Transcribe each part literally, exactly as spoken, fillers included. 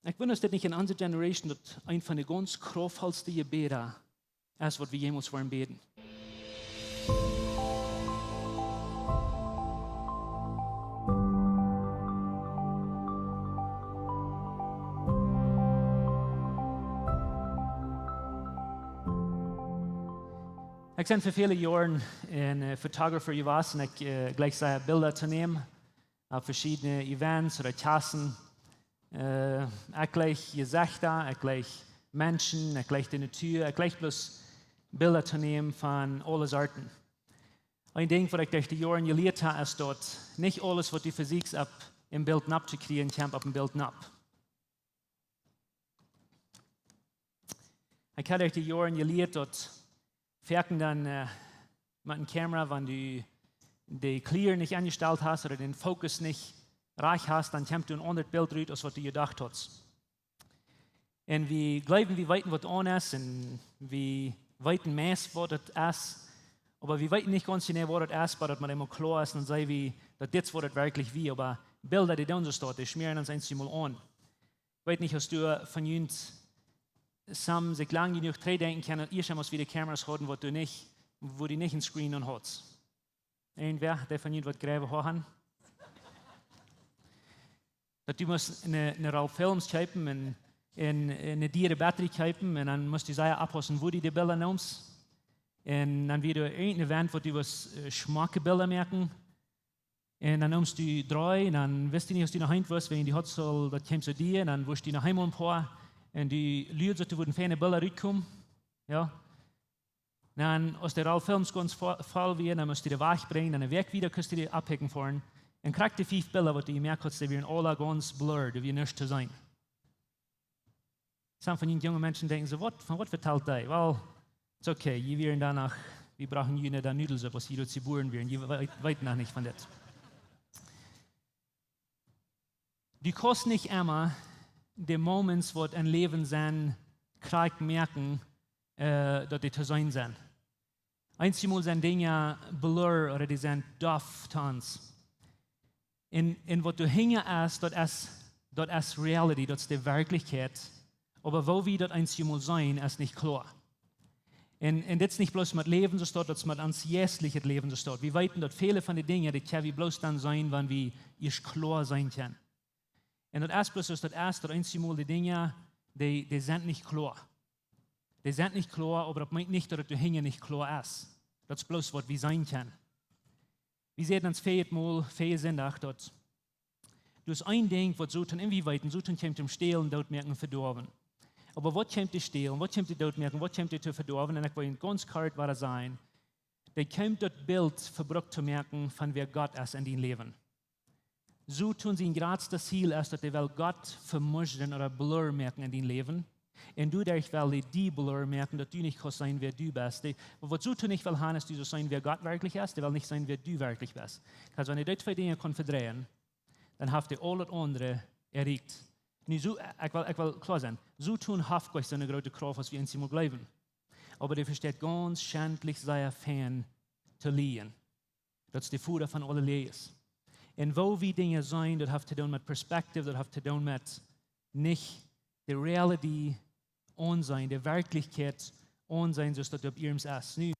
Ekj wunda, es dit nich en onse Generation daut eent von de gaunz krauftvollste Jebäda es, waut wie jemols woaren bäden? Ekj sie fa väle Joaren een, äh, Photographer jewast un ekj, äh, jleich sea Bilda to nämen opp veschiedne Events ooda Kjast. Äh, ekj jleich Jesechta, ekj jleich Menschen, ekj jleich de Natua, ekj jleich bloos Bilda to nämen von aule Sorten. Een Dinkj, waut ekj derch de Joaren jelieet hab, es daut nich aules, waut du vesieekjst opp een Bilt nopp to kjrieen, kjemt opp een Bilt nopp. Ekj hab derch de Joaren jelieet daut foaken dan, äh, met eene Kamera, wan du de Clear nich enjestalt hast ooda dän Fokus nich rajcht hast, dan kjemt doa een aundret Bilt rut aus waut du jedocht hast. Un wie jleewen, wie weeten, waut aun es, un wie weeten meist, waut et es, oba wie weeten nich gaunz jeneiw, waut et es, bat daut mau emol kloa es, dan seenen wie, daut dit es, waut et werkjlich wia. Oba Bilda, dee doonen soo waut, dee schmäaren ons eensjemol aun. Ekj weet nich, aus du von junt, some sikj lang jenuach trigjdenkjen kjennen, ieescht aus wie de Kameras hauden, waut du nich, wua du nich een Screen aun haudst. Irjentwäa, dee von junt waut jrod haud? Daut du must eene, eene Roll Films kjeepen un, un eene diere Batterie kjeepen un dan must du sea oppaussen, wua du de Bilda neemst. Un dan wia doa een Event, waut du wust, äh, schmocke Bilda moaken. Un dan neemst du dree, un dan wist du nich, aus du noch eent wust, wäajen du haudst aul, daut kjeem soo dicht, un dan wust du noch eemol een poa, un du luadst, daut doa wudden feine Bilda rutkomen. Jo. Dan, aus de Roll Films gaunz vo-, voll wia, dan must du dee wajchbrinjen, dan eene Wäakj wieda kust du dee oppikjen foaren. Un krakjt de fief Bilda, waut du jemoakt haudst, dee wieren aula gaunz blurred, doa wia nuscht to seenen. Some von junt junge Menschen denkjen soo, waut, von waut vetalt dee? Well, it's okay, jie wieren doano, wie brochten junt dan Nudelsupp, aus jie doa jebuaren wieren, jie weet, weet noch nich von dit. Du kaust nich emma de Moments, waut em Läwen sent, krakjt moaken, äh, daut dee to seenen sent. Eensjemol sent Dinja blur ooda dee sent doff to ons. Un, un waut doa hinja es, daut es, daut es reality, daut es de Werkjlichkjeit. Oba woo wie daut eensjemol seenen, es nich kloa. Un, un dit es nich bloos met Läwen soo, daut, daut es met ons jeistlichet Läwen soo. Wie weeten, daut väle von de Dinja, dee kjenn wie bloos dan seenen, wan wie ieescht kloa seenen kjennen. Un daut es bloos, daut es, daut eensjemol de Dinja, dee, dee sent nich kloa. Dee sent nich kloa, oba daut meent nich, daut et doa hinja nich kloa es. Daut es bloos, waut wie seenen kjennen. Wie säden ons väajet Mol, väajen Sindach, daut, daut es een Dinkj, waut Soton, un wie weeten, Soton kjemt toom stälen, dootmoaken, vedoawen. Oba waut kjemt dee stälen? Waut kjemt dee dootmoaken? Waut kjemt dee to vedoawen? Un ekj well junt gaunz kort waut sajen. Dee kjemt daut Bilt vebrukt to moaken von wäa Gott es en dien Läwen. Soton sien jratstet Ziel es, daut hee well Gott vemuschren ooda blur moaken en dien Läwen. Un doaderch well hee die blur moaken, daut du nich kaust seenen, wäa du best. Dee, waut Soton nich well haben, es, daut du saust seenen, wäa Gott werkjlich es. Dee well nich seenen, wäa du werkjlich best. Wiels wan hee dee twee Dinja kaun vedreien, dan haft hee aul daut aundre erreicht. Nu, soo, ekj well, ekj well kloa sennen. Soton haft nich soone groote Krauft, aus wie eensjemol jleewen. Oba dee vesteit gaunz schentlich sea fein to lieejen. Daut es de Voda von aule Läajes. Un woo wie Dinja seenen, daut haft to doonen met Perspective, daut haft to doonen met nich de reality aunseenen, de Werkjlichkjeit aunseenen, soo aus daut opp ieescht es. Nu,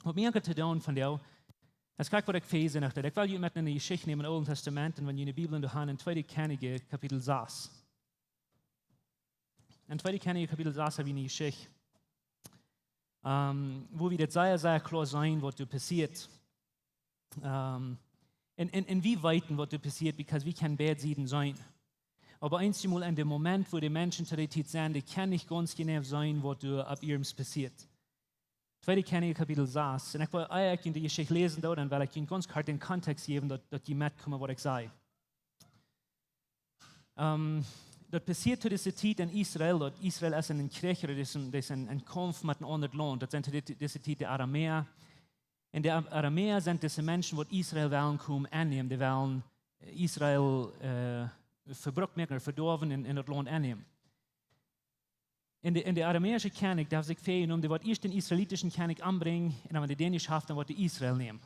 waut mie aunjeit to doonen vondoag, daut es krakjt, waut ekj väajen Sindach deed. Ekj well junt met no eene Jeschicht nämen em Oolen Tastament, un wan jie de Bibel doa han, en Tweede Kjennichs, Kapitel sas. En Tweede Kjennichs, Kapitel sas, hab wie eene Jeschicht, ähm, wua wie daut sea, sea kloa seenen, waut doa passieet. Ähm, un, un, un wie weeten, waut doa passieet, because wie kjennen beid Sieden seenen. Oba eensjemol en dän Moment, wua de Menschen to dee Tiet sent, dee kjennen nich gaunz jeneiw seenen, waut doa opp ieescht passieet. Tweede Kjennichs, Kapitel sas. Un ekj well, ea ekj junt de Jeschicht läsen doo, dan well ekj junt gaunz kort dän Kontext jäwen, daut, daut jie metkomen, waut ekj saj. Ähm, daut passieet to dise Tiet en Israel, daut Israel es en een Kjrich, daut es een, daut es een, een Kaumf met een aundret Launt. Daut sent to di-, dise Tiet de Aramäa. Un de Ar-, Aramäa sent dise Menschen, waut Israel wellen komen aunnämen. Dee wellen, äh, Israel, äh, vebrukt moaken ooda vedoawen un, un daut Launt aunnämen. Un de, un de aramäische Kjennich, dee haft sikj väajenomen, dee woat ieescht dän israelitischen Kjennich ombrinjen un dan, wan dee dän nich haft, dan woat dee Israel nämen.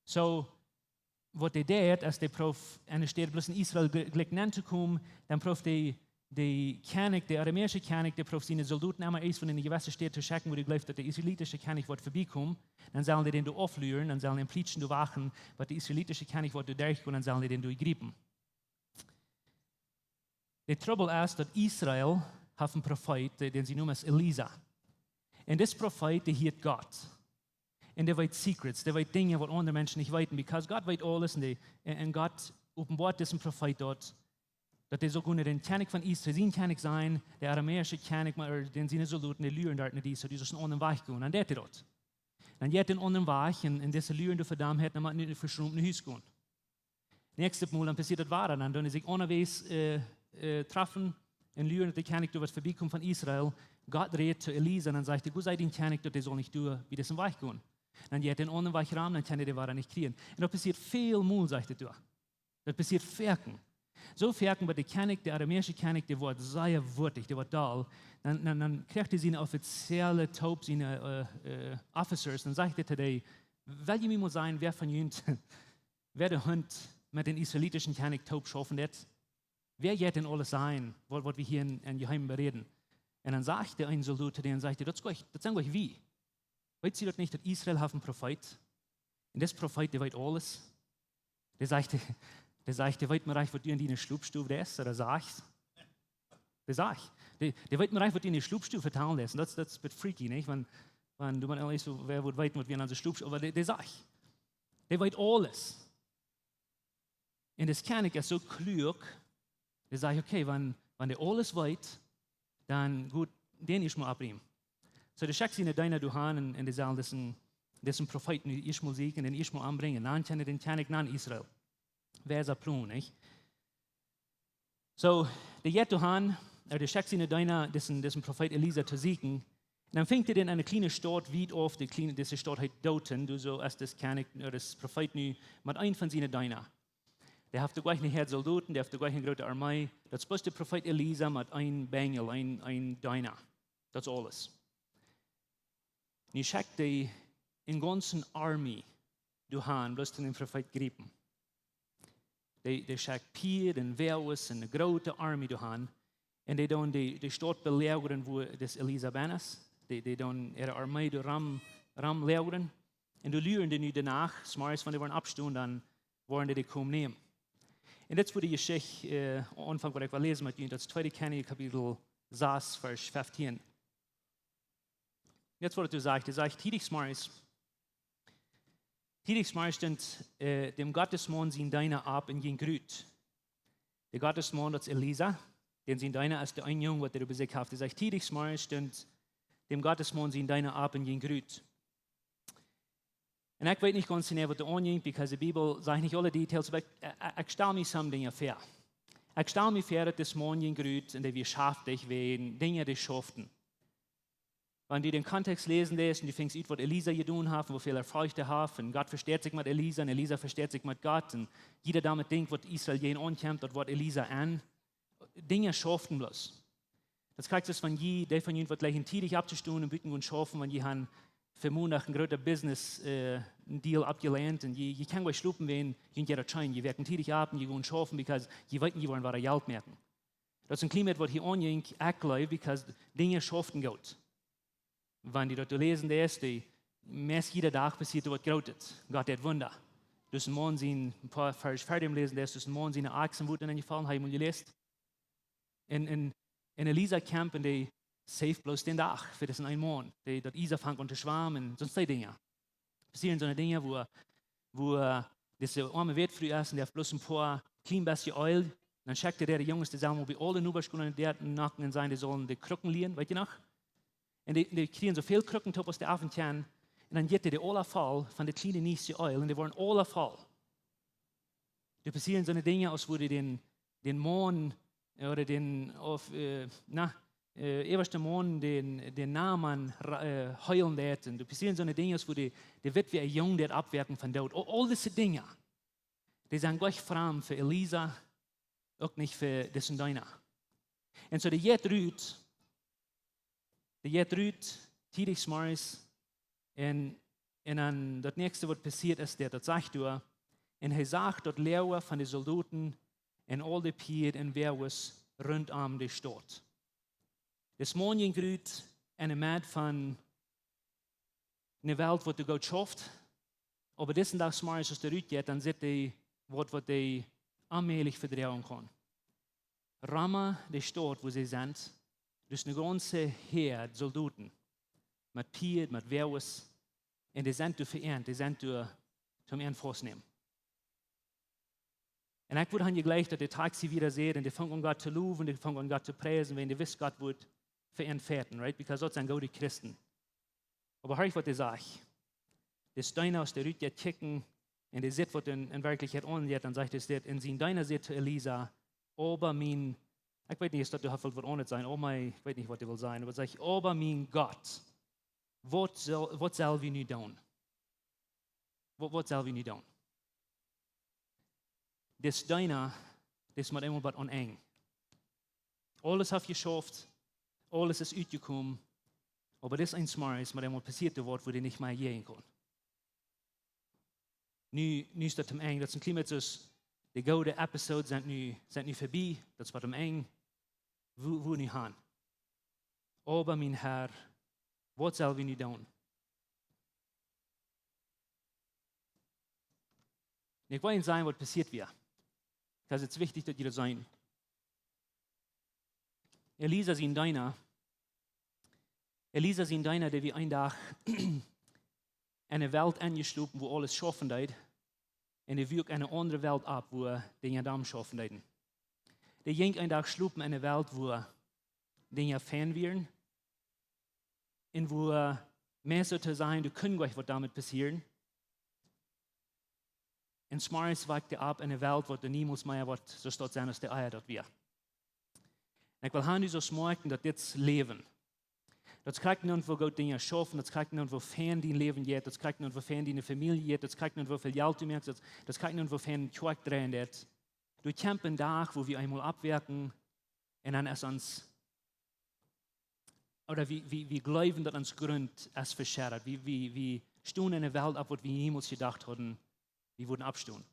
Soo, waut dee deed, aus dee proowd, enne Städ bloos en Israel gl-, jlikj nenn to komen, dan proowd dee de Kjennich, de aramäische Kjennich, dee proowt siene Soldoten emma eent von eene jewesse Städ to schekjen, wua dee jleeft, daut de israelitische Kjennich woat verbiekomen. Dan sellen dee dän doa aufluaren, dan sellen dee een Plietschen doa wachten, waut de israelitische Kjennich woat doa derchgonen, dan sellen dee dän doa jriepen. De Trubbel es, daut Israel haft een Profeet, dee, dän see nomen es Elisa. Un dis Profeet, dee hieet Gott. Un dee weet Secrets, dee weet Dinja, waut aundre Menschen nich weeten, because Gott weet aules un, dee, un, un Gott openboat disen Profeet doa, daut dee soo kunn dän Kjennich von Israel, sien Kjennich sennen, de aramäische Kjennich, mau dän siene Soldoten, dee luaren doa no die, soo dee sellen aun dän Wajch gonen. Dan deit hee daut. Dan jeit hee aun dän Wajch un, un dise luaren doa fa am, hee haft nu mau nich veschrumpt no Hus gonen. Näakjstet Mol, dan passieet daut wada. Dan doonen see sikj unjawäajes, äh, äh, trafen un luaren, daut de Kjennich doa waut verbiekomt von Israel. Gott rät to Elisa un dan sajcht hee: "Go, saj dän Kjennich, daut hee saul nich doa bie disen Wajch gonen." Dan jeit hee aun dän Wajch rom, dan kaun hee dee wada nich kjrieen. Un daut passieet väl Mol, sajcht hee doa. Daut passieet foaken. Soo foaken, daut de Kjennich, de aramäische Kjennich, dee woat sea wutich, dee woat doll. Dan, dan, dan kjricht hee siene offizielle Trupp, siene, äh, äh, Officers, dan sajcht hee to dee: "Well jie mie mol sajen, wäa von junt, wäa de Hunt met dän israelitischen Kjennich toop schaufen deit? Wäa jeit dän aules sajen, waut, waut wie hia en, en Jeheemen beräden?" Un dan sajcht de eene Soldot to dän, sajcht hee: "Daut es goa, daut sent goa wie. Weet jie daut nich, daut Israel haft een Profeet? Un dis Profeet, dee weet aules." Dee sajcht, dee sajcht: "Dee weet mau rajcht, waut du en diene Schlopstow deist, ooda sajchst." Dee sajcht, dee, dee weet mau rajcht, waut du en diene Schlopstow vetalen deist. Un daut, daut es een bät freaky, nich? Wan, wan du mau eejentlich soo, wäa woat weeten, waut wie en onse Schlopstow, oba dee, dee sajcht, dee weet aules. Un dis Kjennich es soo kluak, dee sajcht: "Okay, wan, wan dee aules weet, dan goot dän ieescht mol opriemen." Soo, dee schekjt siene Deena doa han un, un dee sellen disen, disen Profeet nu ieescht mol sieekjen un ieescht mol ombrinjen. Dan kjennen dän Kjennich no Israel. Wiesa Plon, nich? Soo, dee jeit doa han, äh, dee schekjt siene Deena, disen, disen Profeet Elisa to sieekjen. Un dan finjt hee dän en eene kjliene Staut wiet auf, dee kjliene, dise Staut heet Dothan, doa soo aus dis Kjennich, äh, dis Profeet nu met eenen von siene Deena. Dee haft doa goa nich Soldoten, dee haft doa goa kjeene groote Armee. Daut es bloos de Profeet Elisa met een Benjel, een, een Deena. Daut es aules. Nu schekjt hee eene gaunze Armee doa han, bloos toom dän Profeet jriepen. Dee, dee schekjt Pieed un Woages un eene groote Armee doa han. Un dee doonen dee, dee Staut belägren, wua dis Elisa bennen es. Dee, dee doonen äare Armee doa rom, rom lägren. Un doa luaren dee nu de Nacht, zemorjes, wan dee woaren oppstonen, dan woaren dee dee komen nämen. Un dit es wua de Jeschicht, äh, aunfangt, waut ekj well läsen met junt, daut es Tweede Kjennichs Kapitel sas, Varsch feftieen. Dit es waut et doa sajcht. Hee sajcht: "Tiedich zemorjes, tiedich zemorjes stunt, äh, däm Gottesmaun sien Deena opp un jinkj rut." De Gottesmaun, daut es Elisa, dän sien Deena es de eene Jung, waut hee bie sikj haft. Hee sajcht: "Tiedich zemorjes stunt däm Gottesmaun sien Deena opp un jinkj rut." Un ekj weet nich gaunz jeneiw, waut doa aunjinkj, because de Bibel sajcht nich aule Details, oba ekj, ekj, ekj stal mie some Dinja väa. Ekj stal mie väa, daut dis Maun jinkj rut un dee wia schaftich wäajen Dinja, dee schauften. Wan du dän Kontext läsen deist un du finjst ut, waut Elisa jedonen haft un woo väl Erfolg hee haft, un Gott vesteit sikj met Elisa un Elisa vesteit sikj met Gott, un jieda doamet denkjt, waut Israel jäajen aunkjemt, daut woat Elisa aun. Dinja schauften bloos. Daut krakjt es, wan jie, dee von junt, waut jleichen tiedich opptostonen un buten gonen schaufen, wan jie han fa Mondach een groota Business, äh, een Deal aufjelehnt un jie, jie kjennen goanich schlopen, wan jie jeit daut scheen, jie woaken tiedich opp un jie gonen schaufen, because jie weeten, jie woaren wada Jelt moaken. Daut es een kjlien bät, waut hia aunjinkj, ekj jleew, because Dinja schauften goot. Wan du daut läsen deist, dee, meist jieda Dach passieet doa waut Grootet. Gott deit Wunda. Dis Maun sien, een poa Varsch ver däm läsen deist, dis Maun siene Oksen wort enjefaulen, hab jie mol jeläsen. Un, un, un Elisa kjemt un dee saved bloos dän Dach, fa disen eenen Maun. Dee, daut Elisa fangt aun to schwamen, soone Dinja. Passieren soone Dinja, wua, wua, äh, dise oame Wätfru es un dee haft bloos een poa kjlien bät Eelj. Dan schekjt dee de Junges, dee sellen bie aule Nobasch gonen, dee noaken un sajen, dee sellen de Krucken lieen, weet jie noch? Un dee, dee kjrieen soo väl Krucken toop aus dee haben kjennen. Un dan jeit dee de aula voll von de kjliene Nies Eelj un dee woaren aula voll. Doa passieren soone Dinja, aus wua dee dän, dän Maun, äh, ooda dän, auf, äh, na, äh, äwaschta Maun, dän, dän Naaman ra-, äh, heelen deit. Un doa passieren soone Dinja, aus wua dee, de Witwe äa Jung deit oppwakjen vom Doot. Aul, aul dise Dinja, dee sent goanich framd fa Elisa, uk nich fa disen Deena. Un soo, dee jeit rut, dee jeit rut, tiedich zemorjes, un, un dan daut näakjste, waut passieet es, daut, daut sajcht doa: "Un hee sach daut Loaga von de Soldoten un aul de Pieed un Woages runtom de Staut. Dis Maun jinkj rut enne Medd von eene Welt, waut doa goot schauft, oba disen Dach zemorjes, aus dee rut jeit, dan sitt dee waut, waut dee onmäajlich vedroagen kaun. Rom de Staut, wua see sent, daut es eene gaunze Häad Soldoten, met Pieed, met Woages, un dee sent doa fa an, dee sent doa toom an faustnämen. Un ekj wudd han jejleeft, daut de Taxi wieda säd, un dee funk aun Gott to lowen, dee funk aun Gott to priesen, wiels dee wist, Gott wudd fa an fechten, right? Because daut sent goode Christen. Oba horch, waut dee sajcht. Dis Deena, aus dee rut jeit kjikjen, un dee sitt, waut en, en Werkjlichkjeit aunjeit, dan sajcht hee dit: Un sien Deena säd to Elisa: Oba mien, ekj weet nich, es daut doa väl waut aundasch es, oba ekj weet nich, waut dee well sajen, oba sajcht: Oba mien Gott, waut sell, waut sell wie nu doonen? Waut, waut sell wie nu doonen? Dis Deena, dis mott eemol waut aun Enj. Aules haft jeschauft, aules es utjekomen, oba dis eent zemorjes mott eemol passieet waut, wua dee nich mea jäajen kaun. Nu, nu es daut aum Enj. Daut es een kjlien bät soo aus, de goode Episodes sent nu, sent nu verbie. Daut es waut aum Enj. Wua, wua nu han? Oba mien Herr, waut sell wie nu doonen? Un ekj well junt sajen, waut passieet wia. Because it's wichtich, daut jie daut seenen. Elisa sien Deena, Elisa sien Deena, dee wia een Dach en eene Welt enjeschlopen, wua aules schaufen deed, un dee wuak en eene aundre Welt opp, wua Dinja dan schaufen deeden. Dee jinkj een Dach schlopen en eene Welt, wua Dinja fein wieren, un wua, mea soo to sajen, doa kunn nuscht waut doamet passieren. Un zemorjes woakt dee opp en eene Welt, waut doa niemols mea woat soo stoakj sennen aus dee ea daut wia. Un ekj well han, du saust moakjen, daut dit Läwen, daut krakjt nu, woo goot Dinja schaufen, daut krakjt nu, woo fein dien Läwen jeit, daut krakjt nu, woo fein diene Famielje jeit, daut krakjt nu, woo väl Jelt du moakst, daut, daut krakjt nu, woo fein Kjoakj dreien deit. Doa kjemt een Dach, wua wie eemol oppwoaken, un dan es ons, ooda wie, wie, wie jleewen, daut ons Grunt es vescheddat. Wie, wie, wie stonen en eene Welt opp, waut wie niemols jedocht hauden, wie wudden oppstonen.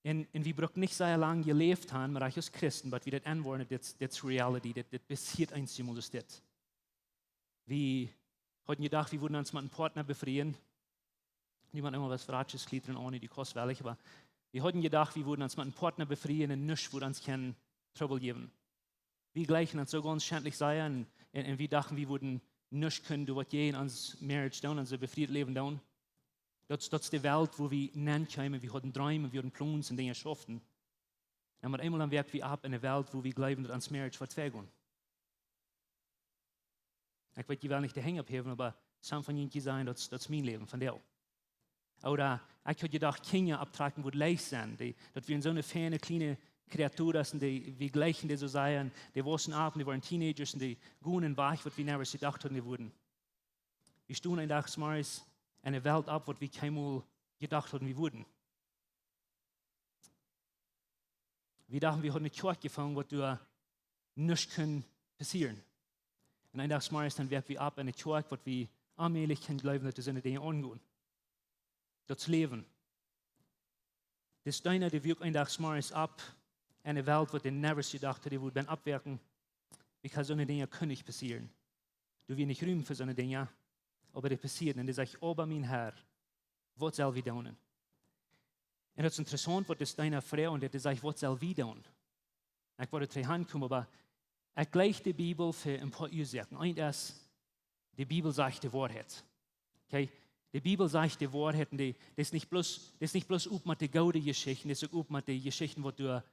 Un, un wie brucken nich sea lang jeläft han, oba uk aus Christen, bat wie daut enwoaren, dit, dit es reality, dit, dit passieet eensjemol, es dit. Wie hauden jedocht, wie wudden ons met een Partner befrieen. Niemand emma waut Fratjes klietren, onen dee Kost wellich, oba wie hauden jedocht, wie wudden ons met een Partner befrieen un nuscht wudd ons kjennen Trubbel jäwen. Wie jlikjen ons soo gaunz schentlich sea un, un, un wie dochten, wie wudden nuscht kunnen doonen, waut jäajen ons Marriage doonen, ons befriet Läwen doonen. Daut, daut es de Welt, wua wie nenkjeemen, wie hauden Dreem, wie hauden Plons un Dinja schauften. Un met eemol dan woak wie opp en eene Welt, wua wie jleewen, daut ons Marriage woat veraunjaren. Ekj weet, jie wellen nich de Henj opphäwen, oba some von junt sajen, daut, daut es mien Läwen vondoag. Ooda ekj haud jedocht, Kjinja opptrakjen wudd leicht sennen. Dee, daut wieren soone feine, kjliene Kreaturen, un dee, wie jlikjen dee soo sea, dee waussen opp, dee wieren Teenagers, un dee gonen wajch, waut wie never jedocht hauden, dee wudden. Wie stonen een Dach zemorjes en eene Welt opp, waut wie kjeenmol jedocht hauden, wie wudden. Wie dochten, wie hauden eene Kjoakj jefungen, waut doa nuscht kunn passieren. Un een Dach zemorjes dan woak wie opp en eene Kjoakj, waut wie onmäajlich kunnen jleewen, daut doa soone Dinja aungonen. Daut es Läwen. Dis Deena, dee woak een Dach zemorjes opp en eene Welt, waut dee never jedocht haud, dee wudd bennen oppwoaken, because soone Dinja kunnen nich passieren. Doa wia nich Rum fa soone Dinja, oba dee passieeden. Un dee sajcht: "Oba mien Herr, waut sell wie doonen?" Un daut es interessaunt, waut dis Deena froagt, un dee sajcht: "Waut sell wie doonen?" Ekj wull doa trigj aunkomen, oba ekj jleich de Bibel fa een poa Uasoaken. Eent es, de Bibel sajcht de Woarheit. Okay? De Bibel sajcht de Woarheit, un dee, dee es nich bloos, dee es nich bloos op met de goode Jeschichten, dee es uk op met de Jeschichten, waut doa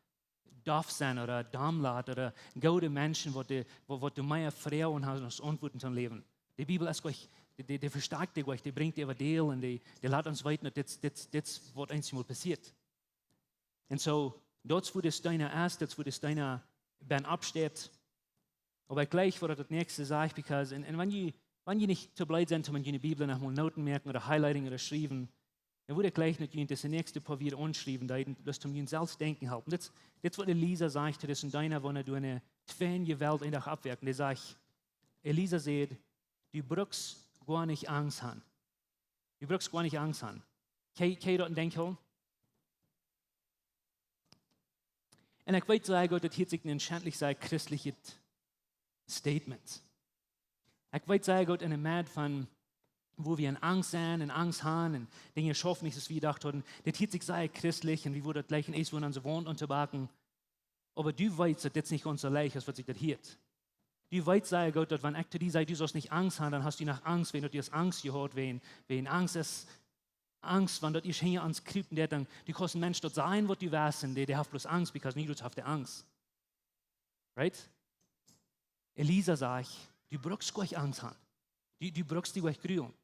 doaf sent ooda domm loten ooda goode Menschen, waut dee, waut, waut doa mea Froagen haben aus Auntwuaden toom Läwen. De Bibel es jlikj, dee, dee, dee vestakjt dee jlikj, dee brinjt dee äwa däl un dee, dee lat ons weeten, daut dit, dit, dit es waut eenjemol passieet. Un soo, daut es wua dis Deena es, daut es wua dis Deena bennen oppsteit. Oba ekj jleich, waut daut näakjste sajcht, because, un, un wan jie, wan jie nich too blooss sent, om en june Bibel noch mol Noten moaken ooda highlighting ooda schriewen, dan wudd ekj jleich daut jie daut näakjste poa Wieed aunschriewen, daut, daut toom junt selfst denkjen halpen. Dit, dit es waut Elisa sajcht, daut es een Deena, waut doa en eene tweijelje Welt een Dach oppwoakt. Un dee sajcht, Elisa säd: "Du brukst goanich Angst haben. Du brukst goanich Angst haben." Kjenn, kjenn jie daut en Denkj hoolen? Un ekj weet sea goot, daut hieet sikj een schentlich sea christlichet Statement. Ekj weet sea goot, enne Medd von, wua wie en Angst sent un Angst han un Dinja schaufen nich soo aus wie jedocht hauden, dit hieet sikj sea christlich un wie wudden daut jlikj eent wudden aun de Waunt auntobaken. Oba du weetst, daut dit nich gaunz soo leicht es, waut sikj daut hieet. Du weetst sea goot, daut wan ekj to die saj, du saust nich Angst han, dan hast du noch Angst, wan daut du hast Angst jehaut, wan, wan Angst es, Angst, wan daut ieescht hinja ons kjriepen deit, dan, du kaust een Mensch daut sajen, waut du west, un dee, dee haft bloos Angst, because nu haft dee Angst. Right? Elisa sajcht, du brukst goanich Angst han. Du, du brukst die goanich grulen.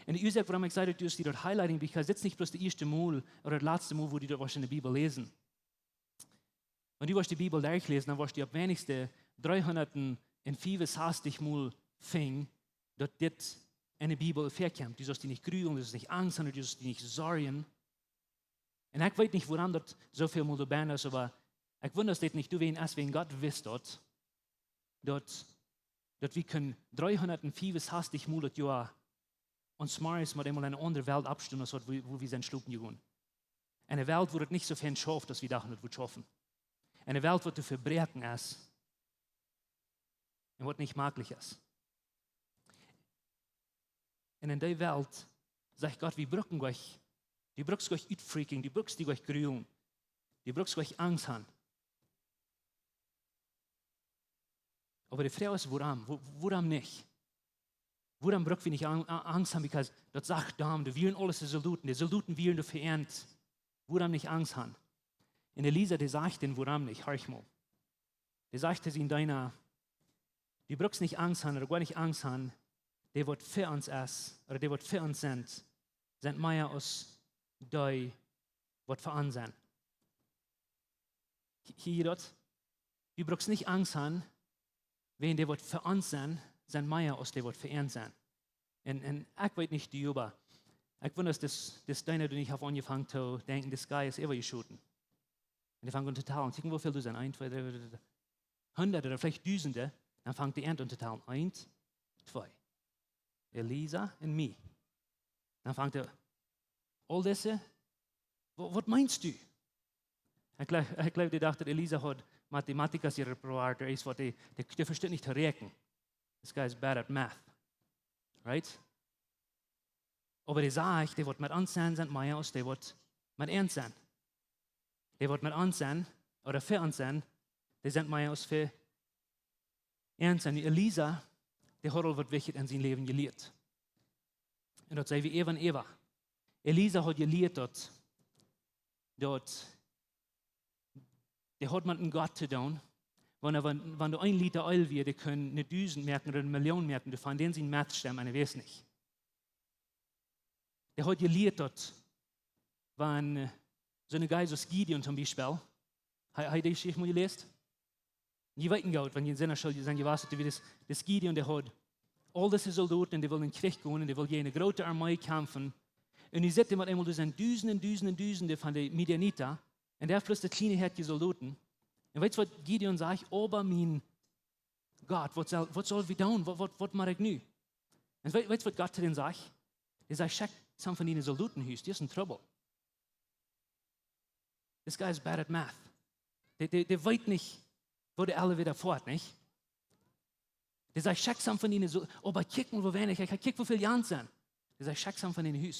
Un de Uasoak, wuarom ekj saj, daut du die daut highlighting, because dit es nich bloos daut ieeschte Mol ooda daut latste Mol, wua du daut woascht enne Bibel läsen. Wan du woascht de Bibel derchläsen, dan woascht du opp weinichste dreehundatfiefunsastich Mol finjen, daut dit enne Bibel väakjemt. Du saust die nich grulen, du saust nich Angst han, du saust die nich sorjen. Un ekj weet nich, wuarom daut soo väl Mol doa benne es, oba ekj wunda, daut dit nich doawäajen es, wan Gott wist daut, daut, daut wie kjennen dreehundatfiefunsastich Mol daut Joa ons morjes met eemol enne aundre Welt oppstonen, aus waut wie, wua wie sent schlopen jegonen. Enne Welt, wua daut nich soo fein schauft, aus wie dochten, daut wudd schaufen. Enne Welt, waut to vebräakjen es un waut nich maklich es. Un enne Welt, sajcht Gott, wie brucken goanich, du brukst goanich utfreaken, du brukst die goanich grulen, du brukst goanich Angst han. Oba de Froag es, wuarom? Wua-, wuarom nich? Wuarom bruck wie nich Ang-, A-, Angst han? Because daut sajcht doa, doa wieren aule Soldoten, de Soldoten wieren doa vereent. Wuarom nich Angst han? Un Elisa, dee sajcht dan, wuarom nich? Horch mol. Dee sajcht to sienen Deena, du brukst nich Angst han, ooda goanich Angst han, dee waut fa ons es, ooda dee waut fa ons sent, sent mea aus dee waut fa ons sent. Hia, hia daut. Du brukst nich Angst han, wan dee waut fa ons sent, sent mea aus dee waut fa an sent. Un, un ekj weet nich, du, oba ekj wunda, aus dis, dis Deena, dee nich haft aunjefongen to denkjen, dis guy es äwajeschoten. Un dee fangt aun to talen. Kjikj, woo väl doa sent. Eent, twee, dree, dree, dree. Hundat ooda veleicht Dusende. Dan fangt dee aun to talen. Eent, twee. Elisa un mie. Dan fangt hee, aul dise, wa-, waut meenst du? Ekj jleew, ekj jleew, dee docht, daut Elisa haud Mathematikas hia reprobeat, ooda es waut, dee, dee, dee vestunt nich to räakjnen. This guy is bad at math. Right? Oba dee sajcht, dee waut met ons sent, sent mea aus dee waut met an sent. Dee waut met ons sent, ooda fa ons sent, dee sent mea aus fa an sent. Nu, Elisa, dee haud aul waut Wichtjet en sien Läwen jelieet. Un daut saj wie äwa un äwa. Elisa haud jelieet daut, daut dee haud met een Gott to doonen, wan, wan, wan doa een Lita Eelj wia, dee kunn ne Dusent moaken ooda ne Million moaken, doavon dän sien Mathstem, un hee wist nich. Dee haud jelieet daut, wan, äh, soone guys aus Gideon toom Biespel, hee, hee dee Jeschicht mol jeläst? Jie weeten goot, wan jie en Sindachschool sent jewast, daut wie dis, dis Gideon, dee haud aul dise Soldoten, un dee wull en Kjrich gonen, un dee wull jäajen ne groote Armee kjamfen. Un nu sitt hee met eemol, doa sent Dusende un Dusende un Dusende von de Midianita, un dee haft bloos daut kjliene Häatkje Soldoten. Un weetst waut Gideon sajcht? Oba mien Gott, waut saul, waut saul wie doonen? Waut, waut, waut moak ekj nu? Un wee-, weetst waut Gott to dän sajcht? Dee sajcht, schekj some von diene Soldoten hia, dee es en Trubbel. This guy is bad at math. Dee, dee, dee weet nich, woo de Elevator foat, nich? Dee sajcht, schekj some von diene Sol-, oba kjikj mol, woo weinich, ekj, kjikj, woo väl jie sent. Dee sajcht, schekj some von diene hia.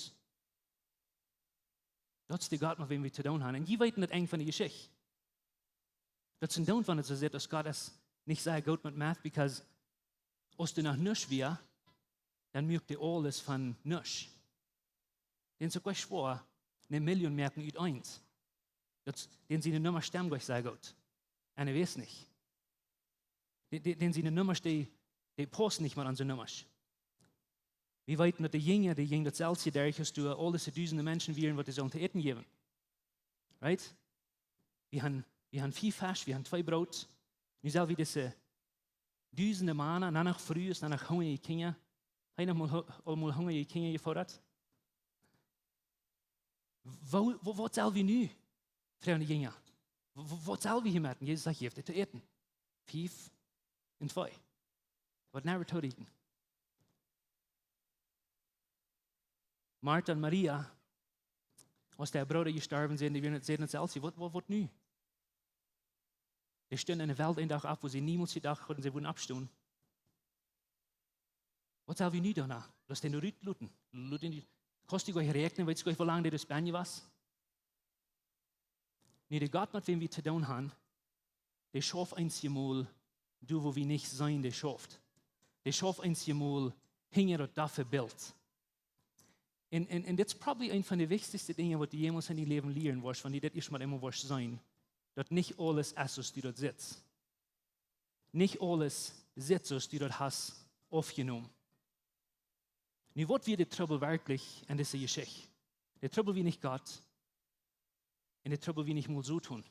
Daut es de Gott, met wäm wie to doonen haben. Un jie weeten daut Enj von de Jeschicht. Daut es een Doont, wan et soo sitt, aus Gott es nich sea goot met Math, because aus doa noch nuscht wia, dan muak dee aules von nuscht. Dän es uk goanich schwoa, ne Million moaken ut eent. Daut, dän siene Nummasch stemmen goanich sea goot. Un hee wist nich. Dän, dän, dän siene Nummasch, dee, dee paussen nich met onse Nummasch. Wie weeten, daut de Jinja, dee jinjen daut selfst hia derch, aus doa aul dise Dusende Menschen wieren, waut dee sullen to äten jäwen. Right? Wie haben, wie haben fief Fesch, wie haben twee Broot. Nu sell wie dise Dusende Mana, dan noch Frues, dan noch hungrije Kjinja. Hee noch mol hu-, aul mol hungrije Kjinja jefoodat? Woo, woo, waut sell wie nu? Froagen de Jinja. Woo, woo, waut sell wie hia moaken? Jesus sajcht, jeft et to äten. Fief un twee. Waut never to äten. Marta un Maria, aus äa Brooda jestorwen es, dee wieren, säden daut selfst, waut, waut, waut nu? Dee stunden enne Welt een Dach opp, wua see niemols jedocht hauden, see wudden oppstonen. Waut sell wie nu doonen? Lot dän rut looten. Lot dän, kaust du goanich räakjnen, weetst goanich, woo lang dee doa benn jewast. Nä, de Gott, met wäm wie to doonen haben, dee schauft eenjemol doa, wua wie nich seenen, dee schauft. Dee schauft eenjemol hinja daut doffe Bilt. Un, un, un dit es probably eent von de wichtichste Dinja, waut du jemols en dien Läwen lieren woascht, wan du dit ieescht mol eemol woascht seenen, daut nich aules es, soo aus du daut sitst. Nich aules sitt, soo aus du daut hast aufjenomen. Nu, waut wia de Trubbel werkjlich en dise Jeschicht? De Trubbel wia nich Gott. Un de Trubbel wia nich mol Soton.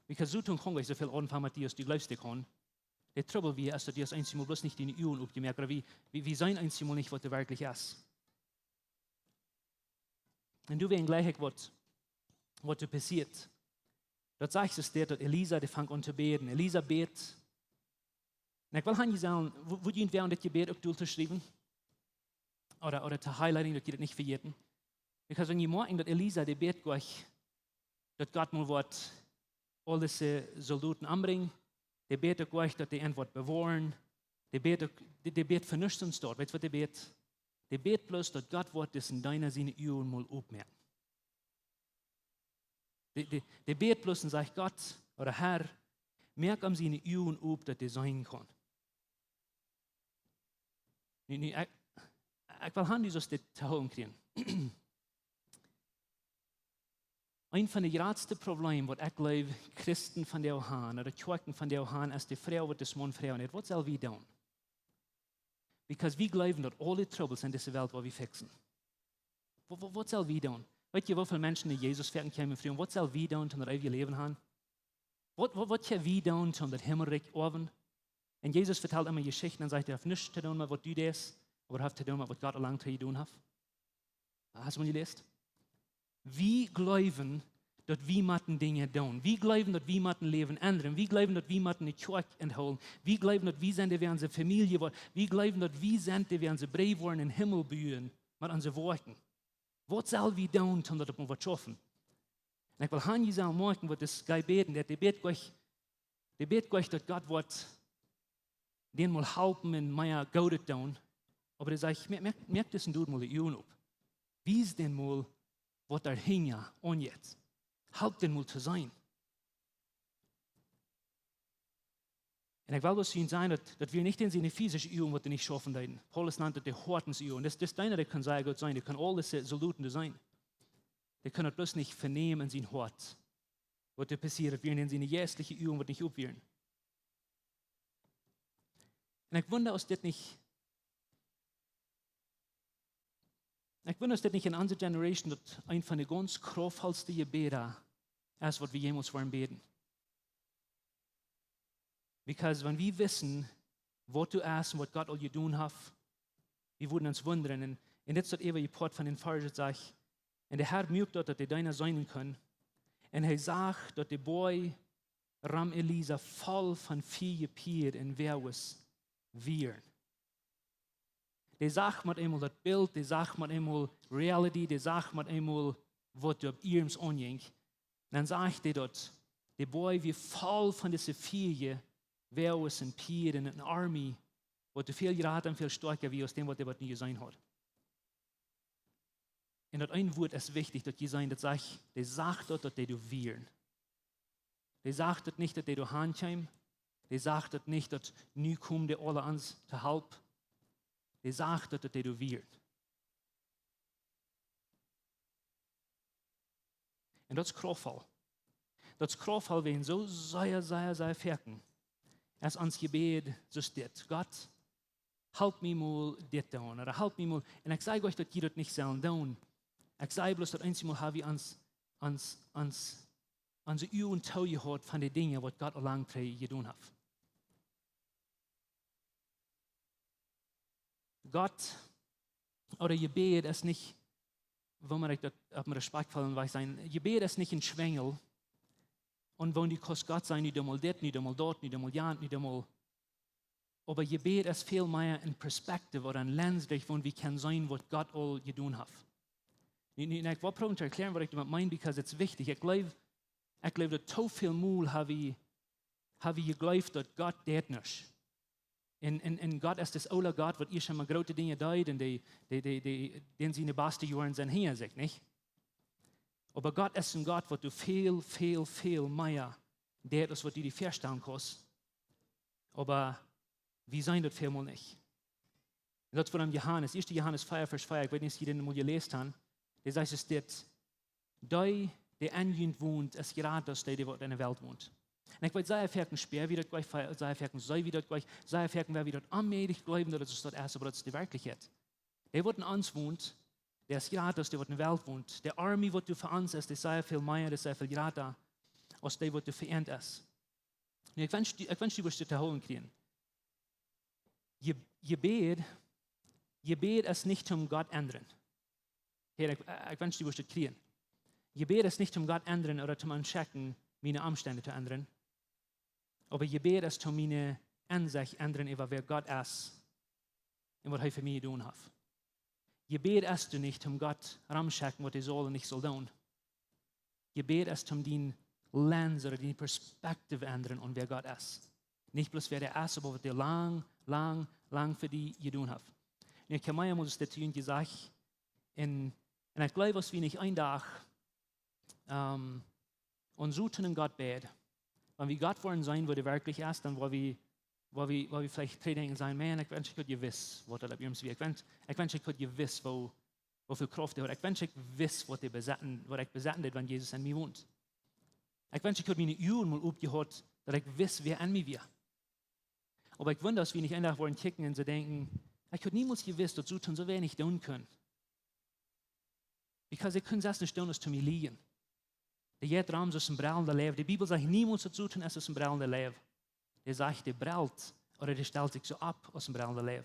Because Soton kaun goanich soo väl aunfangen met die, aus du jleefst, dee kaun. De Trubbel wia, es daut du hast eenjemol bloos nich diene Uagen opjemoakt, ooda wie, wie, wie seenen eenjemol nich, waut doa werkjlich es. Un doa wia jlikj waut, waut doa passieet. Daut sajcht, es dit, daut Elisa, dee fangt aun to bäden. Elisa bät. Un ekj well han jie sajen, woo, woo jie wäa aun dit Jebäd uk dol to schriewen? Ooda, ooda to highlighten, daut jie daut nich vejäten. Because wan jie moakjen, daut Elisa, dee bät goanich, daut Gott mol woat aule Soldoten ombrinjen. Dee bät uk goanich, daut dee an woat bewoaren. Dee bät uk, dee, dee bät fa nuscht soo aus daut. Weetst, waut dee bät? Dee bät bloos, daut Gott woat disen Deena siene Uagen mol opmoaken. Dee, dee, dee bät bloos un sajcht: "Gott, ooda Herr, moak am siene Uagen op, daut hee seenen kaun." Nu, nu, ekj, ekj well han, du saust dit to hieren kjrieen. Eent von de jratste Probleemen, waut ekj jleew, Christen vondoag han, ooda Kjoakjen vondoag han, es de Froag, waut dis Maun froagen deit: "Waut sell wie doonen?" Because wie jleewen, daut aule Trubbels en dise Welt woa wie fixen. Waut, waut, waut sell wie doonen? Weetst du, woo väl Menschen no Jesus foaken kjeemen un froagen: "Waut sell wie doonen, om daut eewje Läwen han?" Waut, waut, waut kjenn wie doonen, om daut Himmelrikj to erwen? Un Jesus vetalt emma Jeschichten un sajcht, daut haft nuscht to doonen met waut du deist, oba daut haft to doonen met waut Gott aul lang fa die jedonen haft. Hast du mol jeläst? Wie jleewen, daut wie motten Dinja doonen. Wie jleewen, daut wie motten Läwen endren. Wie jleewen, daut wie motten de Kjoakj enhoolen. Wie jleewen, daut wie sent, dee wie onse Famielje woaren. Wie jleewen, daut wie sent, dee wie onse Briew woaren em Himmel buen, met onse Woakjen. Waut sell wie doonen, om daut opp ons woat schaufen? Un ekj well han, jie sellen moakjen, waut dis Gott bäden deit, dee bät goanich, dee bät goanich, daut Gott woat dän mol halpen un mea Goodet doonen. Oba dee sajcht: "Moak, moak, moak disen Dud mol de Uagen op. Wies dän mol, waut doa hinja aunjeit. Halp dän mol to seenen." Un ekj well bloos sajen, daut, daut wia nich en siene physische Uagen, waut dee nich schaufen deeden. Paulus nant daut de Hoatens Uagen. Daut, daut es eena, dee kaun sea goot seenen, dee kaun aule Soldoten seenen. Dee kaun daut bloos nich venämen en sien Hoat, waut doa passieet, daut wia en siene jeistliche Uagen, waut nich op wieren. Un ekj wunda, aus dit nich, ekj wunda, aus dit nich en onse Generation daut eent von de gaunz krauftvollste Jebäda es, waut wie jemols woaren bäden. Because wan wie wisten, waut doa es un waut Gott aul jedonen haft, wie wudden ons wundren. Un, un dit es daut eewje Poat von dän Varsch, daut sajcht: "Un de Herr muak daut, daut de Deena seenen kunn. Un hee sach, daut de Boaj rom Elisa voll von Fia, Pieed un Woages wieren." Dee sach met eemol daut Bilt, dee sach met eemol reality, dee sach met eemol, waut doa opp iems aunjinkj. Dan sajcht dee daut, de Boaj wia voll von dise Fia, Woages un Pieed un eene Armee, waut väl jrata un väl stoakja wia aus dän, waut dee waut nu jeseenen haud. Un daut eene Wuat es wichtich, daut jie seenen, daut sajcht, dee sach daut, daut dee doa wieren. Dee sach daut nich, daut dee doa han kjeemen. Dee sach daut nich, daut nu kjeemen dee aule ons to Help. Dee sach daut, daut dee doa wieren. Un daut es krauftvoll. Daut es krauftvoll, wan soo sea, sea, sea foaken es ons Jebäd soo dit: "Gott, halp mie mol dit doonen, ooda halp mie mol." Un ekj saj goanich, daut jie daut nich sellen doonen. Ekj saj bloos, daut eenjemol ha wie ons, ons, ons, onse Uagen toojehaut von de Dinja, waut Gott aul lang trigj jedonen haft. Gott, ooda Jebäd es nich, woo mau ekj daut opp eenen respektvollen Wajch saj, Jebäd es nich een Schwenjel. Un wan du kaust Gott sajen: "Nu doo mol dit, nu doo mol daut, nu doo mol jant, nu doo mol." Oba Jebäd es väl mea een Perspektiv ooda een Lens, derch waut wie kjennen seenen, waut Gott aul jedonen haft. Nu, nu, nu, ekj well proowen to erkjlären, waut ekj doamet meen, because it's wichtich. Ekj jleew, ekj jleew, daut too väl mol ha wie, ha wie jejleeft daut Gott deit nuscht. Un, un, un Gott es dis oola Gott, waut ieescht emol groote Dinja deed un dee, dee, dee, dee, dän siene baste Joaren sent hinja sikj, nich? Oba Gott es een Gott, waut doa väl, väl, väl mea deit aus waut du die väastalen kaust. Oba wie seenen daut välmol nich. Un daut es wuarom Johanes, ieeschte Johanes vea, Varsch vea, ekj weet nich aus jie dän mol jeläst han, dee sajcht es dit: Dee, dee en junt wont, es jrata aus dee, dee waut enne Welt wont. Un ekj weet, sea foaken späa wie daut jlikj, sea foaken see wie daut jlikj, sea foaken woa wie daut onmäajlich jleewen, daut et soo es, oba daut es de Werkjlichkjeit. Dee waut en ons wont, dee es jrata aus dee waut enne Welt wont. De Armee waut doa fa ons es, dee es sea väl mea, dee es sea väl jrata aus dee waut doa fa an es. Nu, ekj wensch, du- ekj wensch, du wurscht dit to hoolen kjrieen. Je, Jebäd, Jebäd es nich toom Gott endren. Herr, ekj, ekj wensch, du wurscht dit kjrieen. Jebäd es nich toom Gott endren ooda toom am schekjen, miene Omstend to endren. Oba Jebäd es toom miene Ensecht endren äwa wäa Gott es un waut hee fa mie jedonen haft. Jebäd es doa nich toom Gott romschekjen, waut hee saul un nich saul doonen. Jebäd es toom dien Lens ooda dien Perspective endren aun wäa Gott es. Nich bloos wäa hee es, oba waut hee lang, lang, lang fa die jedonen haft. Nu, ekj ha mea mol dit to junt jesajcht. Un, un ekj jleew, aus wie nich een Dach, ähm, un soo to eenen Gott bäden, wan wie Gott woaren seenen, waut hee werkjlich es, dan woa wie, woa wie, woa wie veleicht trigj denkjen sennen: "Maun, ekj wensch, ekj haud jewist, waut daut opp jemaunt wia. Ekj wensch, ekj wensch, ekj haud jewist, woo, woo väl Krauft hee haud. Ekj wensch, ekj wist, waut hee besetten, waut ekj besetten deed, wan Jesus en mie wont. Ekj wensch, ekj haud miene Uagen mol opjehaut, daut ekj wist, wäa en mie wia." Oba ekj wunda, aus wie nich een Dach woaren kjikjen un soo denkjen: "Ekj haud niemols jewist, daut Soton soo weinich doonen kunn." Because ekj kunn selfst nich doonen, aus to mie lieejen. Dee jeit rom soo aus een brellenda Leiw. De Bibel sajcht niemols, daut Soton es soo aus een brellenda Leiw. Dee sajcht, dee brellt, ooda dee stalt sikj soo opp aus een brellenda Leiw.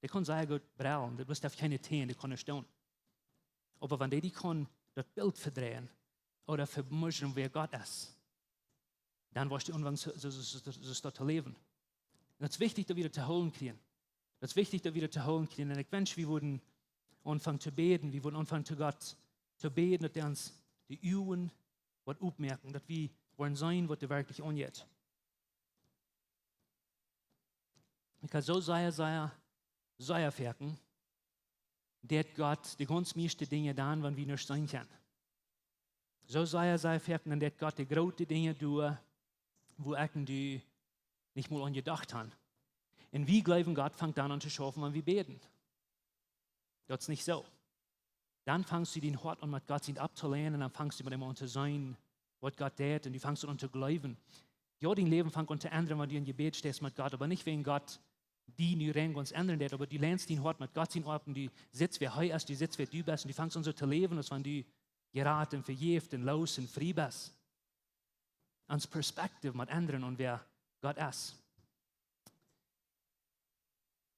Dee kaun sea goot brellen, dee bloos haft kjeene Täne, dee kaun nich doonen. Oba wan dee die kaun daut Bilt vedreien ooda vemuschen, wäa Gott es, dan woascht du aunfangen, soo, soo, soo, soo, soo to läwen. Un daut es wichtich, daut wie daut to hoolen kjrieen. Daut es wichtich, daut wie daut to hoolen kjrieen. Un ekj wensch, wie wudden aunfangen to bäden, wie wudden aunfangen to Gott to bäden, daut hee ons de Uagen woat opmoaken, daut wie woaren seenen, waut doa werkjlich aunjeit. Ekj ha soo sea, sea, sea foaken, daut Gott de gaunz mieeschte Dinja dan, wan wie nuscht seenen kjennen. Soo sea, sea foaken, daut Gott de groote Dinja deit, wua ekj un du nich mol aun jedocht han. Un wie jleewen, Gott fangt dan aun to schaufen, wan wie bäden. Daut es nich soo. Dan fangst du dien Hoat aun met Gott sien opptoleinen un dan fangst du met am aun to seenen, waut Gott deit, un du fangst aun to jleewen. Jo, dien Läwen fangt aun to endren, wan du em Jebäd steist met Gott, oba nich wäajen Gott die nu rein gaunz endren deit, oba du leinst dien Hoat met Gott sien opp un du sitst, wäa hee es, du sitst, wäa du best, un du fangst aun soo to läwen, aus wan du jerat un vejäft un loos un frie best. Ons Perspective mott endren aun wäa Gott es.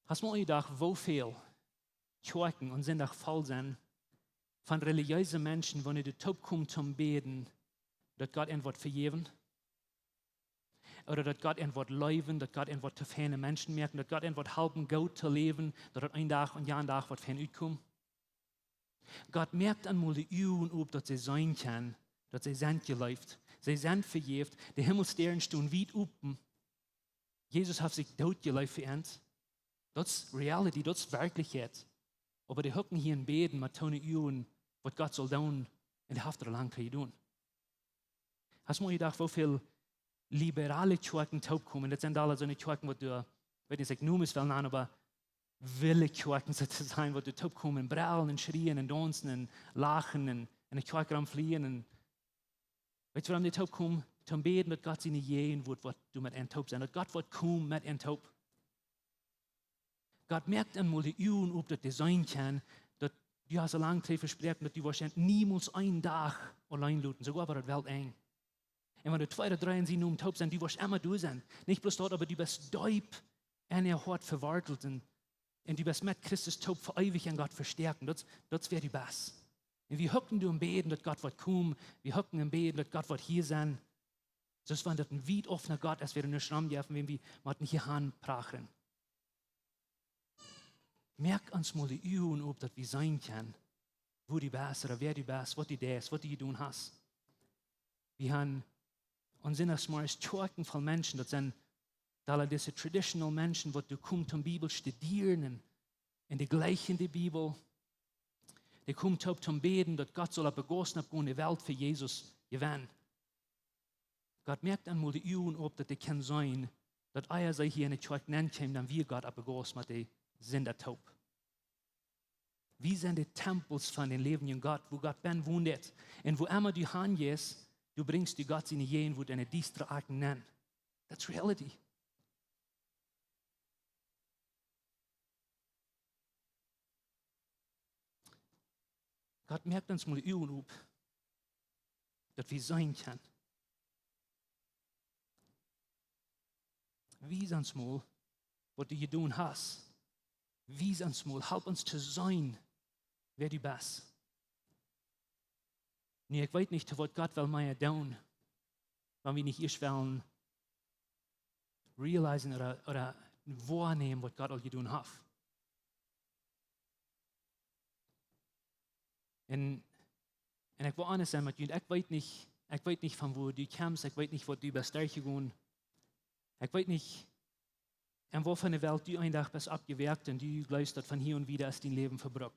Hast mol jedocht, woo väl Kjoakjen aun Sindach voll sent von relijeese Menschen, wan dee toopkomen toom bäden, daut Gott an woat vejäwen? Ooda daut Gott an woat leewen, daut Gott an woat to feine Menschen moaken, daut Gott an woat halpen, goot to läwen, daut daut een Dach un jan Dach woat fein utkomen? Gott, moak an mol de Uagen op, daut see seenen kjennen, daut see sent jeleeft, see sent vejäft, de Himmelstären stonen wiet open. Jesus haft sikj doot jeleeft fa ons. Daut es reality, daut es Werkjlichkjeit. Oba dee hucken hia un bäden met toone Uagen, waut Gott saul doonen, un dee haft et aul lang jedonen. Hast mol jedocht, woo väl liberale Kjoakjen toopkomen? Daut sent aule soone Kjoakjen, waut du, weet nich, ekj nom et well nanen, oba wille Kjoakjen, soo to sajen, waut doa toopkomen, brellen un schrieen un daunzen un lachen un, un enne Kjoakj romflieen un, weetst du, wuarom dee toopkomen? Toom bäden, daut Gott siene Jäajenwoat woat doa met an toop sennen, daut Gott woat komen met an toop. Gott, moak an mol de Uagen op, daut dee seenen kjennen, daut du hast aul lang trigj vesproaken, daut du woascht an niemols een Dach auleen loten, soogoa wan daut Welt enj. Un wan doa twee ooda dree en sienen Nomen toop sent, du woascht emma doa sennen. Nich bloos daut, oba du best deep en äa Hoat vewortelt un, un du best met Christus toop fa eewich en Gott vestoaken. Daut, daut es wäa du best. Un wie hucken doa un bäden, daut Gott woat komen. Wie hucken un bäden, daut Gott woat hia sennen. Soo aus wan daut een wiet auf no Gott es, wäa doa nich romjeft, wan wie motten hia han prachren. Moak ons mol de Uagen op, daut wie seenen kjennen, woo du best, ooda wäa du best, waut du deist, waut du jedonen hast. Wie han aun Sindachsmorjes Kjoakjen voll Menschen, daut sent aule dise traditional Menschen, waut doa komen toom Bibel studieren un, un dee jleichen de Bibel. Dee komen toop toom bäden, daut Gott saul opp de Gaussen opp de Welt fa Jesus jewennen. Gott moakt an mol de Uagen op, daut dee kjennen seenen, daut ea see hia enne Kjoakj nenkjeemen, dan wia Gott opp de Gauss met de Sinda toop. Wie sent de Tempels von dän läwendjen Gott, wua Gott bennen wont. Un wua emma du han jeist, du brinjst du Gott siene Jäajenwoat enne diestre Akjen nenn. That's reality. Gott moakt ons mol de Uagen op, daut wie seenen kjennen. Wies ons mol, waut du jedonen hast. Wies ons mol, halp ons to seenen, wäa du best. Nu, ekj weet nich, waut Gott well mea doonen, wan wie nich ieescht wellen realisen ooda, ooda woanämen, waut Gott aul jedonen haft. Un, un ekj well honest sennen met junt, ekj weet nich, ekj weet nich von wua du kjemst, ekj weet nich, waut du best derchjegonen. Ekj weet nich, en waut fa eene Welt du een Dach best oppjewoakt un du jleefst, daut von hia aun wieda es dien Läwen vebrukt.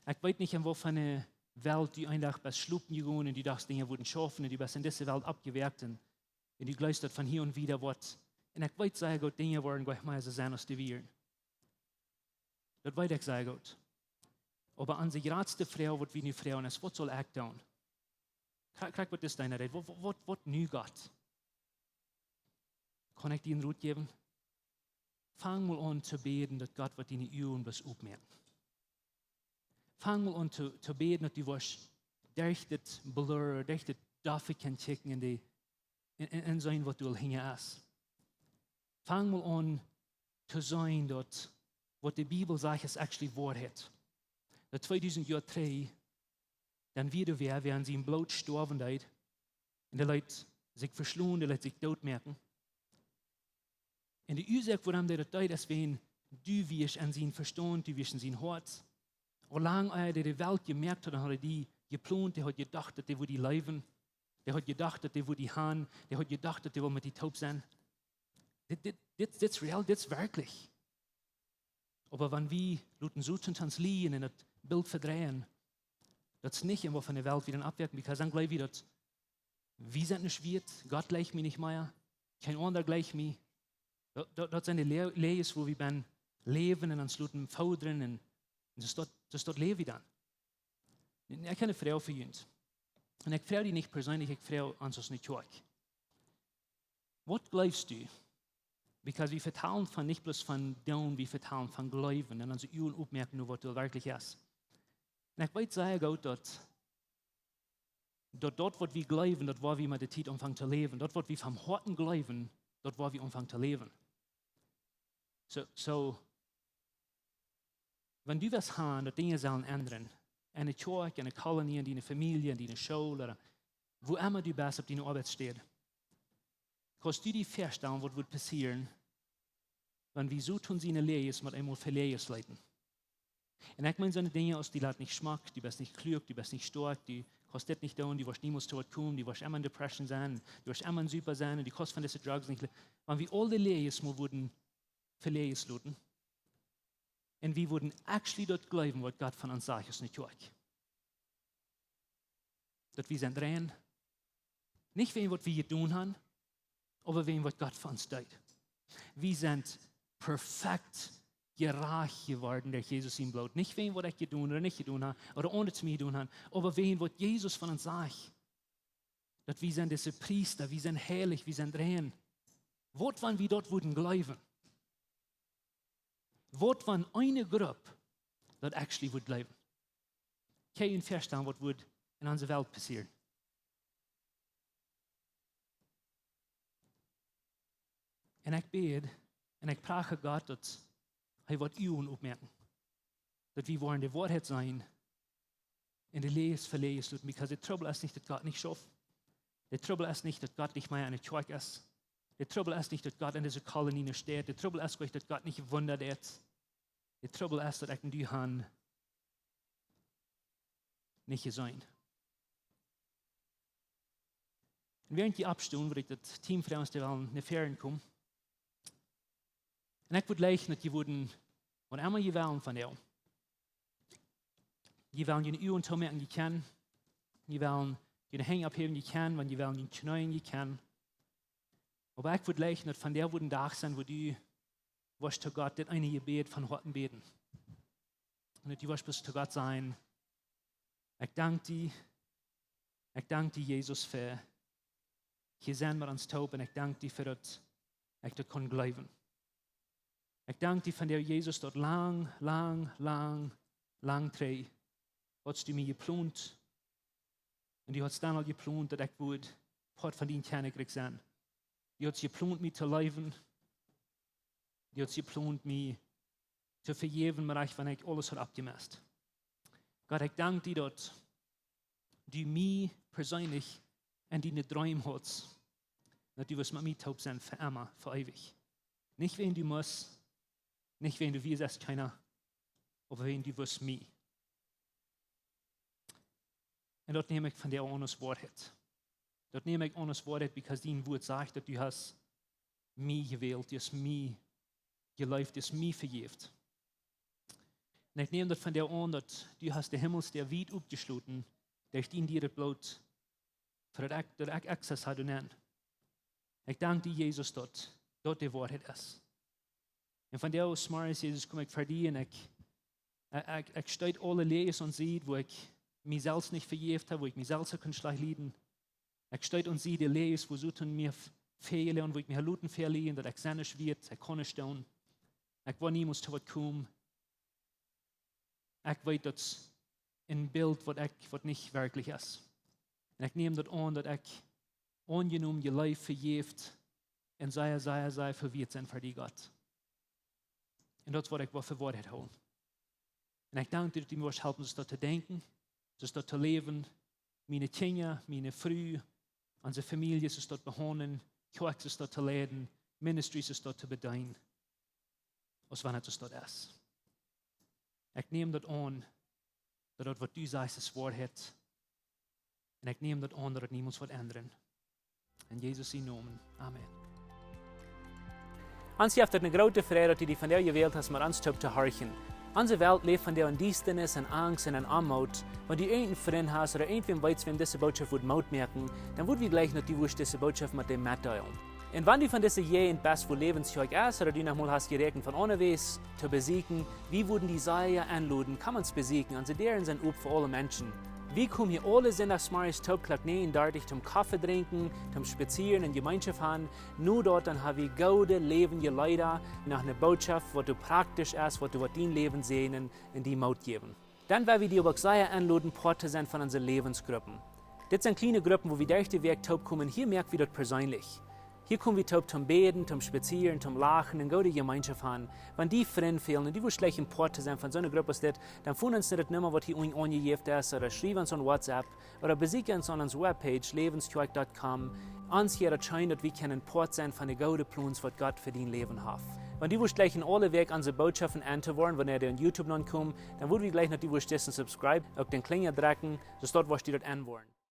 Ekj weet nich, en waut fa eene Welt du een Dach best schlopen jegonen un du dochst, Dinja wudden schaufen un du best en dise Welt oppjewoakt un, un du jleefst, daut von hia aun wieda woat. Un ekj weet sea goot, Dinja woaren nich mea soo sennen aus dee wieren. Daut weet ekj sea goot. Oba onse jratste Froag, waut wie nu froagen, es: Waut saul ekj doonen? Krakjt, krakjt waut dis deena deed. Waut, waut, waut, waut nu, Gott? Kaun ekj die een Rot jäwen? Fang mol aun to bäden, daut Gott woat diene Uagen bloos opmoaken. Fang mol aun to, to bäden, daut du woascht derch dit Blur, derch dit Dofe kjennen kjikjen en dee, en, en, en seenen, waut doa hinja es. Fang mol aun to seenen, daut waut de Bibel sajcht, es actually Woarheit. Daut tweedusent Joa trigj, dan wia doa wäa, wäa aun sien Bloot stoawen deed, un dee leet sikj veschlonen, dee leet sikj dootmoaken. Un de Uasoak, wuarom dee daut deed, es wäajen du wieescht en sien Vestaunt, du wieescht en sien Hoat. Aul lang ea dee de Welt jemoakt haud, dan haud hee die jeplont, dee haud jedocht, daut dee wudd die leewen. Dee haud jedocht, daut dee wudd die han. Dee haud jedocht, daut dee wull met die toop sennen. Dit, dit, dit, dit es real, dit es werkjlich. Oba wan wie loten Soton ons liejen un daut Bilt vedreien, daut es nich en waut fa eene Welt wie dan oppwoaken, because dan jleew wie, daut wie sent nich wieet, Gott jleicht mie nich mea, kjeen aundra jleicht mie. Daut, daut, daut sent de Lä-, Läajes, wua wie bennen läwen un ons loten foddren un, un soo daut, soo daut läw wie dan. Un ekj hab eene Froag fa junt. Un ekj froag die nich perseenlich, ekj froag ons aus eene Kjoakj. Waut jleefst du? Because wie vetalen von, nich bloos von doonen, wie vetalen von jleewen un onse Uagen opmoaken no waut doa werkjlich es. Un ekj weet sea goot, daut, daut, daut waut wie jleewen, daut woa wie met de Tiet aunfangen to läwen. Daut waut wie von Hoaten jleewen, daut woa wie aunfangen to läwen. Soo, soo, wan du west han, daut Dinja sellen endren, en de Kjoakj, en de Kolonie, en diene Famielje, en diene School, ooda wua emma du best, opp diene Oabeitsstäd, kaust du die väastalen, waut wudd passieren, wan wie Soton siene Läajes met eemol fa Läajes leeten? Un ekj meen, soone Dinja aus: Die lat nich schmock, du best nich kluak, du best nich stoakj, du kaust dit nich doonen, du woascht niemols to waut komen, du woascht emma en Depression sennen, du woascht emma en Supa sennen, un du kaust von dise Drugs nich le-, wan wie aul de Läajes mol wudden fa Läajes loten, un wie wudden actually daut jleewen, waut Gott von ons sajcht, es nich Kjoakj. Daut wie sent rein. Nich wäajen waut wie jedonen han, oba wäajen waut Gott fa ons deed. Wie sent perfekt jerajcht jeworden derch Jesus sien Bloot. Nich wäajen waut ekj jedonen ooda nich jedonen ha, ooda aundre to mie jedonen han, oba wäajen waut Jesus von ons sajcht. Daut wie sent dise Priesta, wie sent heilich, wie sent rein. Waut wan wie daut wudden jleewen? Waut wan eene Grupp daut actually wudd jleewen? Kaust du die väastalen, waut wudd en onse Welt passieren? Un ekj bäd, un ekj prach Gott, daut hee woat Uagen opmoaken. Daut wie woaren de Woarheit seenen un de Läajes fa Läajes loten, because de Trubbel es nich, daut Gott nich schauft. De Trubbel es nich, daut Gott nich mea en de Kjoakj es. De Trubbel es nich, daut Gott en dise Kolonie nich steit. De Trubbel es nich, daut Gott nich Wunda deit. De Trubbel es, daut ekj un du han nich jeseenen. Un wäarent jie oppstonen, wudd ekj daut Team froagen, aus dee wellen no väaren komen. Un ekj wudd jleichen, daut jie wudden, waut emma jie wellen vondoag, jie wellen june Uagen toomoaken, jie kjennen, jie wellen june Henj opphäwen, jie kjennen, wan jie wellen june Kjneeen, jie kjennen. Oba ekj wudd jleichen, daut vondoag wudd een Dach sennen, wua du wurscht to Gott dit eene Jebäd von Hoaten bäden. Un daut du wurscht bloos to Gott sajen: Ekj dank die, ekj dank die, Jesus, fa hia sennen met ons toop, un ekj dank die fa daut ekj daut kaun jleewen. Ekj dank die vondoag, Jesus, daut lang, lang, lang, lang trigj hast du mie jeplont. Un du hast dan aul jeplont, daut ekj wudd Poat von dien Kjennichrikj sennen. Du hast jeplont, mie to leewen. Du hast jeplont, mie to vejäwen, mau wan ekj aules haud aufjemesst. Gott, ekj dank die, daut du mie perseenlich en diene Dreem haudst, daut du wurscht met mie toop sennen fa emma, fa eewich. Nich wäajen du must, nich wäajen du wieescht, aus kjeena, oba wäajen du wurscht mie. Un daut näm ekj vondoag aun aus Woarheit. Daut näm ekj aun aus Woarheit, because dien Wuat sajcht, daut du hast mie jewält, du hast mie jeleeft, du hast mie vejäft. Un ekj näm daut vondoag aun, daut du hast de Himmelsdäa wiet oppjeschloten, derch dien dieret Bloot, fa daut ekj, daut ekj access ha doa nenn. Ekj dank die, Jesus, daut daut de Woarheit es. Un vondoag zemorjes, Jesus, kom ekj ver die un ekj, ekj, ekj, ekj stoot aule Läajes aun Sied, wua ekj mie selfst nich vejäft ha, wua ekj mie selfst ha kunt schlajcht lieden. Ekj stoot aun Sied de Läajes, wua Soton mie v-, väajeleet, wua ekj mie ha loten väajeleiden, daut ekj sent nich wieet, ekj kaun nich doonen. Ekj woa niemols to waut komen. Ekj weet, daut es een Bilt, waut ekj, waut nich werkjlich es. Un ekj näm daut aun, daut ekj aunjenomen, jeleeft, vejäft un sea, sea, sea väl wieet sie fa die, Gott. Un daut es, waut ekj well fa Woarheit hoolen. Un ekj dank die, daut du mie wurscht halpen, soo daut to denkjen, soo daut to läwen, miene Kjinja, miene Fru, onse Famieljes soo daut to behaundlen, Kjoakj soo daut to leiden, Ministries soo daut to bedeenen, aus wan et soo daut es. Ekj näm daut aun, daut daut, waut du sajchst, es Woarheit. Un ekj näm daut aun, daut daut niemols woat endren. En Jesus sien Nomen. Amen. Ons jeft et eene groote Freid, daut du die vondoag jewält hast, met ons toop to horchen. Onse Welt läft vondoag en Diestanis, en Angst un en Oamoot. Wan du irjent een Frint hast ooda irjentwäm weetst, wäm dise Bootschoft wudd Moot moaken, dan wudd wie jleichen, daut du wurscht dise Bootschoft met däm metdeelen. Un wan du von dise Jäajent best, wua Läwens Kjoakj es, ooda du noch mol hast jeräakjent von aundawäajes to besieekjen, wie wudden die sea enloden, komm ons besieekjen, onse Däaren sent op fa aule Menschen. Wie komen hia aule Sindach zemorjes toop Klock näajen dartich toom Koffe drinkjen, toom spazieren un Jemeenschoft han. No daut dan ha wie goode läwendje Leeda, noch eene Bootschoft, waut doa praktisch es, waut doa woat dien Läwen säajnen un die Moot jäwen. Dan well wie die uk sea enloden, Poat to sennen von onse Läwensgruppen. Dit sent kjliene Gruppen, wua wie derch de Wäakj toop komen. Hia moak wie daut perseenlich. Hia kom wie toop toom bäden, toom spazieren, toom lachen un goode Jemeenschoft han. Wan die Frind fälen un du wurscht jleichen Poat to sennen von soone Grupp aus dit, dan foon ons no de Numma, waut hia unjen aunjejäft es, ooda schriew ons aun WhatsApp, ooda besieekj ons aun onse Webpage, läwens kjoakj dot com. Ons jeit et scheen, daut wie kjennen Poat sennen von de goode Plons, waut Gott fa dien Läwen haft. Wan du wurscht jleichen aule Wäakj onse Bootschoften auntohieren, wanea dee aun YouTube nopp komen, dan wudd wie jleichen, daut du wurscht dissen subscribe, uk dän Klinja drekjen, soo daut du wurscht daut aunhieren.